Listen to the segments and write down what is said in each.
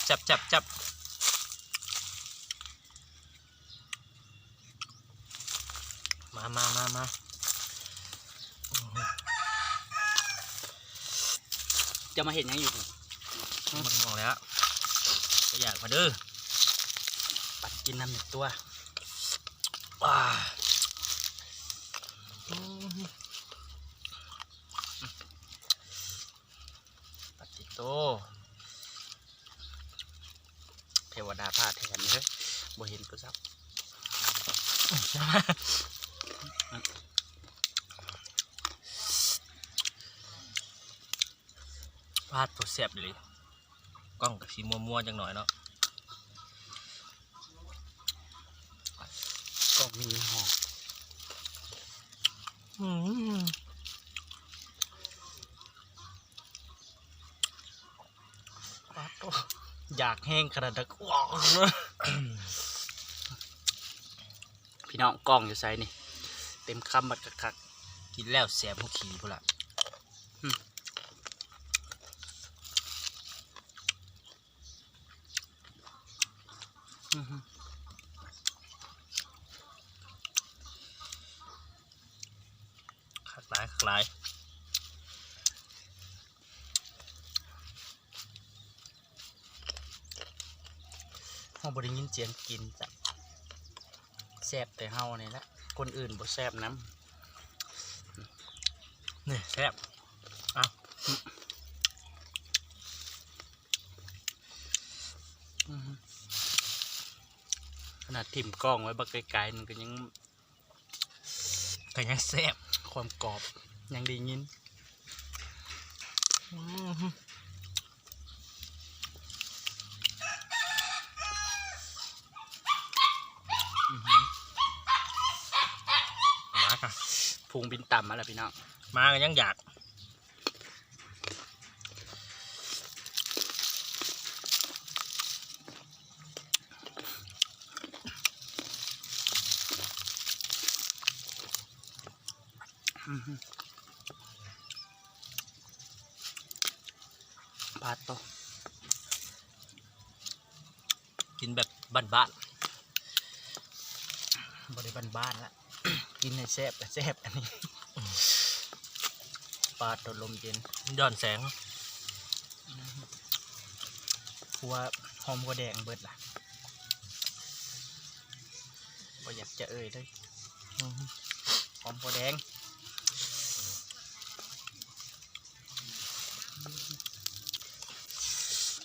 ແຊບໆໆໆ ມາໆໆໆ ເຈົ້າມາເຮັດຫຍັງຢູ່ນີ້? ມັນມ່ວງແລ້ວ ບໍ່ຢາກມາເດີ້ ປັດກິນນຳອີກຕົວ ປາດຕິໂຕ ເທວະດາພາແທນເດີ ບໍ່ເຫັນກໍຊັບ ປາດໂຕ ແຊບອີ່ຫຼີ ກ້ອງກໍຊິມົວໆ ຈັກໜ້ອຍເນາະ ກ້ອງມີຫອມ ອືມ ປາດໂຕ ຢາກແຮງຂະໜາດນັ້ນ ພີ່ນ້ອງ ກ້ອງຢູ່ໃສນີ້? ເຕັມຄຳບັດຄັກໆ ກິນແລ້ວແສບຫົວຂີ້ພຸ້ນລະ ອືມ ອືມ ຄັກຫຼາຍ ຄັກຫຼາຍ. ເຮົາບໍ່ໄດ້ຍິນສຽງກິນຈ້ະ ແຊບແຕ່ເຮົານີ້ແຫຼະ ຄົນອື່ນບໍ່ແຊບນຳ ນີ້ແຊບ ເອົາ ອືມ ຂະໜາດຖິ້ມກ້ອງໄວ້ບັກໄກໆ ມັນກໍຍັງ ກໍຍັງແຊບ ຄວາມກອບຍັງໄດ້ຍິນ ອືມ ອືມ ໝາກະພຸງບິນຕາມມາແລ້ວພີ່ນ້ອງ ໝາກໍຍັງຢາກ. ປາດໂຕ ກິນແບບບ້ານໆ ບໍ່ໄດ້ບ້ານໆລະ ກິນໃຫ້ແຊບກະແຊບອັນນີ້ ປາດໂຕ ລົມເຢັນ ຍ້ອນແສງ ຄົວຫອມຫົວແດງເບິດລະ ບໍ່ຢາກຈະເອີ່ຍເລີຍ ຫອມຫົວແດງ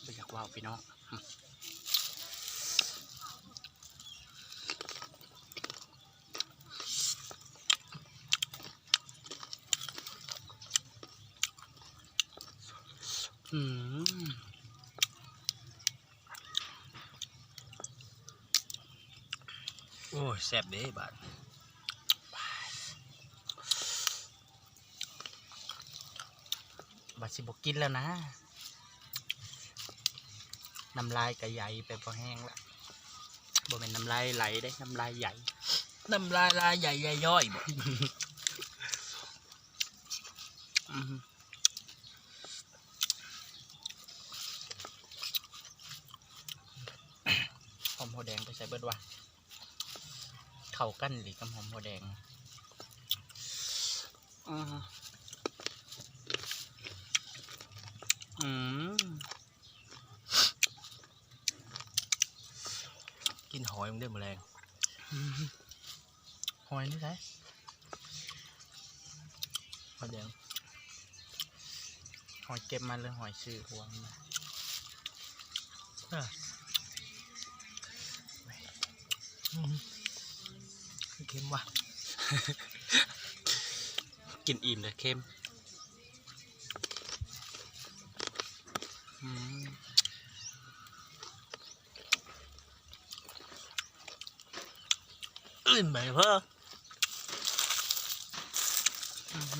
ບໍ່ຢາກເວົ້າພີ່ນ້ອງ. ອືມ ໂອ້ຍ ແຊບເດ້ບາດນີ້. ວ່າຊິບໍ່ກິນແລ້ວນະ ນ້ຳລາຍກະໄຢໄປພໍແຮງລະ ບໍ່ແມ່ນນ້ຳລາຍໄຫຼເດ້ ນ້ຳລາຍໄຢ ນ້ຳລາຍລາຍໃຫຍ່ໃຫຍ່ຍ້ອຍບໍ ອືມ ຫອມຫົວແດງໄປໃສເບິດວະ? ເຂົ້າກັນອີ່ຫຼີກັບຫອມຫົວແດງ ອືມ ອືມ ກິນຫອຍມັນເດ້ມື້ແລງ ຫອຍນີ້ໃສ? ຫອຍແດງ ຫອຍເກັບມາ ຫຼື ຫອຍຊື້ພວງມາ? ເອີ ອືມ ຄືເຄັມວະ ກິນອີ່ມແລ້ວເຄັມ ອືມ. ອື່ນໄປເພີ້ ອືມ